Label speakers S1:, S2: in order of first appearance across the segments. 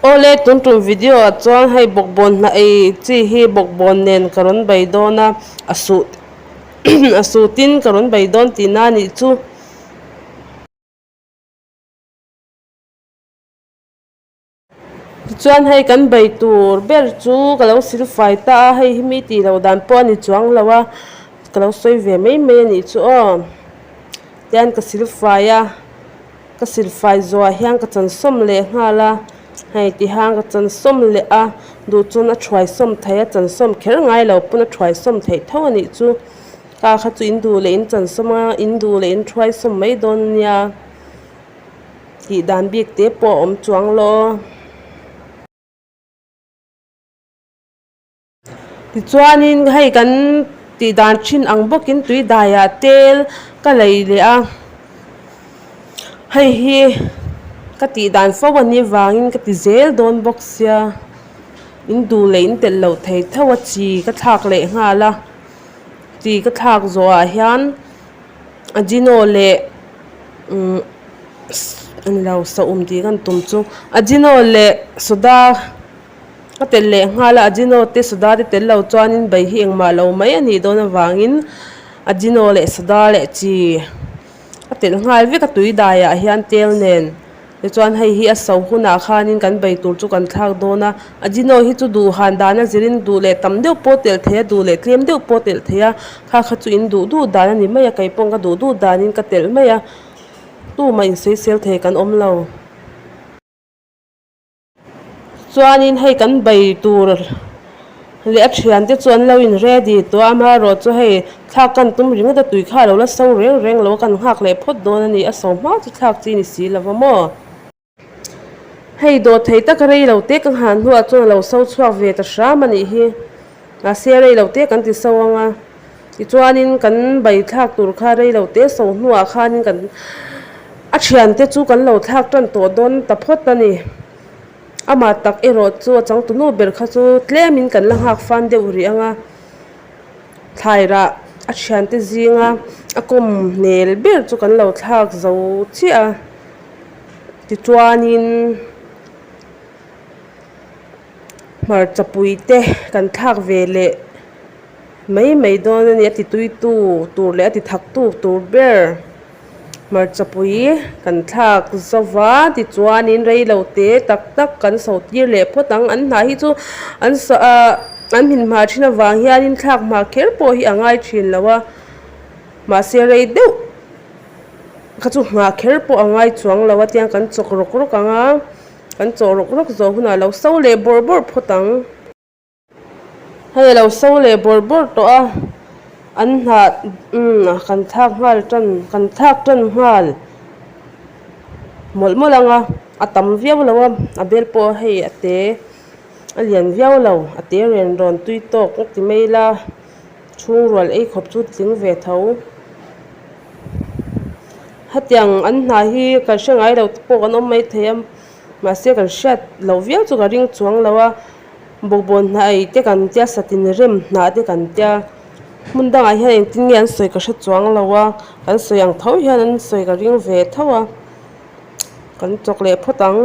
S1: Awle tun tum video ah chuan hei bawkbawn hnah ei chi hi bawkbawn nen ka rawn bei dawn a a suh a sutin ka rawn bei dawn tihna a nih chu. Tichuan hei kan bei tur ber chu ka lo silfai ta a hei hi mi tih loh dan pawh a ni chuang lo a ka lo sawi ve mai mai a nih chu aw tian ka silfai a. Ka silfai zawhah hian ka chansawm leh nghal a, hei ti hian ka chansawm leh a, duh chuan a thuaisawm thei a, chansawm kher ngai lo pawn a thuaisawm theih tho a nih chu. Ka kha chu in duh leh in chansawm a, in duh leh in thuaisawm mai dawn a nia tih dan bik te pawh a awm chuang lo. Tichuanin hei kan tih dan thin ang bawkin tui daiah tel ka lei leh a, hei hi ka tih dan fo a nih vangin ka ti zel dawn bawk sia, in duh leh in telh loh thei tho a chi ka thlak leh nghal a, chi ka thlak zawhah hian ajino leh umm englo saum tih ka tum chu ajino leh soda. Ka telh leh nghal a, Ajino te soda te tel lo chuanin bai hi engmah lo mai a nih dawn avangin Ajino leh soda leh chi a telh nghal vek a tui daiah hian tel nen tichuan hei hi a so hunah khanin kan bai tur chu kan thlak dawn a, Ajino hi chu duh han dan a zirin duh leh tam deuh pawh telh thei a duh leh tlem deuh pawh telh thei a kha kha chu in duh duh dan a ni mai a kei pawh ka duh duh danin ka telh mai a tumah insawisel thei kan awm lo. Chuanin hei kan bei tur leh a thiante chu an lo in ready tawh a amaherawh chu hei thlak kan tum ringawt a tui kha a lo la so reng reng lo a kan nghak leh phawt dawn a ni a so hma chu thlak chi ni si lova maw. Hei dawh thei taka rei lo te ka nghah hnuah chuan a lo so chhuak ve ta hram a nih hi mahse rei lo te kan ti so ang a tichuanin kan bei thlak tur kha rei lo te so hnuah khanin kan a thiante chu kan lo thlak tan tawh dawn ta phawt a ni. Amah tak erawh chu a changtunu ber kha chu tlemin kan la nghak fan deuh rih ang a, thlai rah a thiante zinga a kawm hmel ber chu kan lo thlak zo chiah a, tichuanin hmarchapui te kan thlak ve leh mai mai dawn a ni a tituitu tur leh a tithaktu tur ber. Hmarchapui kan thlak zo va tichuanin reilo te tak tak kan so tir leh phawt ang an hnah hi chu an ahh an hmin hma thin avang hianin thlak hma kher pawh hi a ngai thin lo a mahse rei deuh kha chu nghah kher pawh a ngai chuang lo a tiang kan chawk rawk rawk ang a kan chawh rawk rawk zawh hunah lo so leh bawrh bawrh phawt ang. Hei a lo so leh bawrh bawrh tawh a, an hnah umm kan thlak nghal tan kan thlak tan nghal mawlh mawlh ang a, a tam viau lo a, a bel pawh hei a te a lian viau lo, a te ren rawn tui tawk ka ti mai ila chhung rual ei khawp chu tling ve tho. Hetiang an hnah hi kan hre ngai lo te pawh kan awm maithei a, mahse kan hriat loh viau chu ka ring chuang lo a. Bawkbawn hnah ei te kan tia satin rem hnah te kan tia hmun dangah hian engtin nge an sawi ka hre chuang lo a kan sawi ang tho hian an sawi ka ring ve tho a kan chawk leh phawt ang.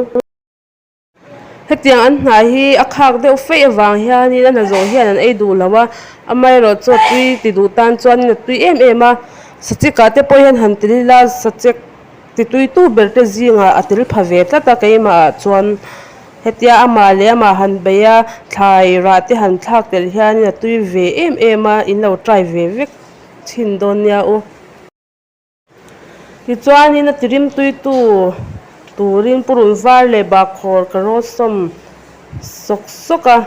S1: Hetiang an hnah hi a khak deuh feih avang hianin a hna zawh hian an ei duh lo a amaherawh chu a tui ti duh tan chuanin a tui em em a sachek-ah te pawh hian han tel ila sachek Titui tu ber te zingah a tel pha ve tlat a keimah ah chuan hetia amah leh amah han bei a thlai rah te han thlak tel hianin a tui ve em em a in lo try ve vek chhin dawn nia u. Tichuanin a tirim tui tu turin purun var leh bahkhawr ka rawt sawm sawk sawk a,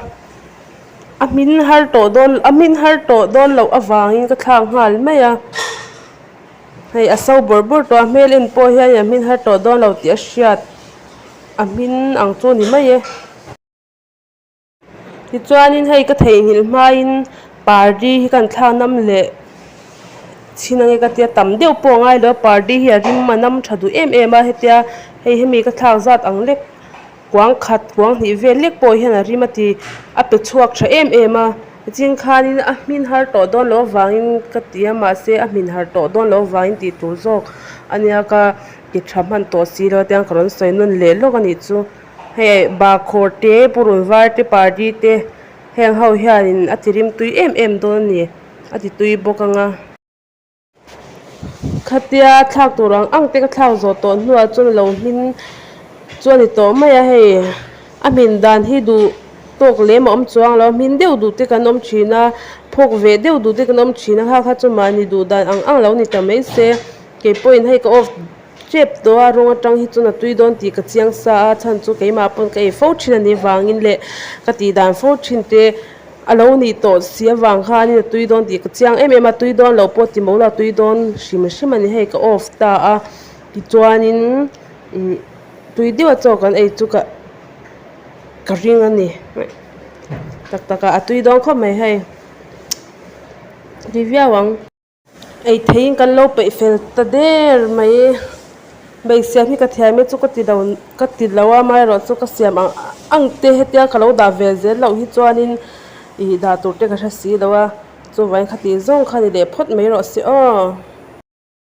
S1: a hmin har tawh dawn a hmin har tawh dawn loh avangin ka thlak nghal mai a. Hei a so bawrh bawrh tawh a hmel en pawh hian a hmin har tawh dawn lo tih a hriat a hmin ang chu a ni mai e. Tichuanin hei ka theihnghilh hmain pardi hi kan thlak nam leh chhin ange ka tia tam deuh pawh a ngai lo a pardi hi a rim a nam tha duh em em a hetia hei hemi ka thlak zat ang lek kuang khat kuang hnih vel lek pawh hian a rim a ti a pe chhuak tha em em a. Nichin khanin a hmin har tawh dawn loh avangin ka ti a mahse a hmin har tawh dawn loh avangin tih tur zawk a nia ka ti tha hman tawh si lo a tiang ka rawn sawi nawn leh lawk a nih chu. Hei bahkhawr te purun var te pardi te heng ho hianin a ti rim tui em em dawn a ni a ti tui bawk ang a. Khatia thlak tur ang ang te ka thlak zawh tawh hnuah chuan a lo hmin chu a ni tawh mai a hei a hmin dan hi duh tawk lem a awm chuang lo a hmin deuh duh te kan awm thin a phawk ve deuh duh te kan awm thin a kha kha chu mahni duh dan ang ang lo ni ta mai se kei pawhin hei ka off tep tawh a rawng atang hi chuan a tui dawn tih ka chiang sa a chhan chu keimah pawn ka ei fo thin a nih vangin leh ka tih dan fo thin te a lo nih tawh si avang khanin a tui dawn tih ka chiang em em a tui dawn loh pawh ti maw la tui dawn hrim hrim a ni hei ka off ta a tichuanin ihh tui deuh a chaw kan ei chu ka ka ring a ni tak tak ah a tui dawn khawp mai hei ti viau ang. Ei theihin kan lo peih fel ta der mai. Hmei siam hi ka thiam e chu ka ti lo ka ti lo a amaherawh chu ka siam ang ang te hetia ka lo dah ve zel loh hi chuanin ih dah tur te ka hre si lo a chuvangin khati zawng kha ni leh phawt mai rawh se aw.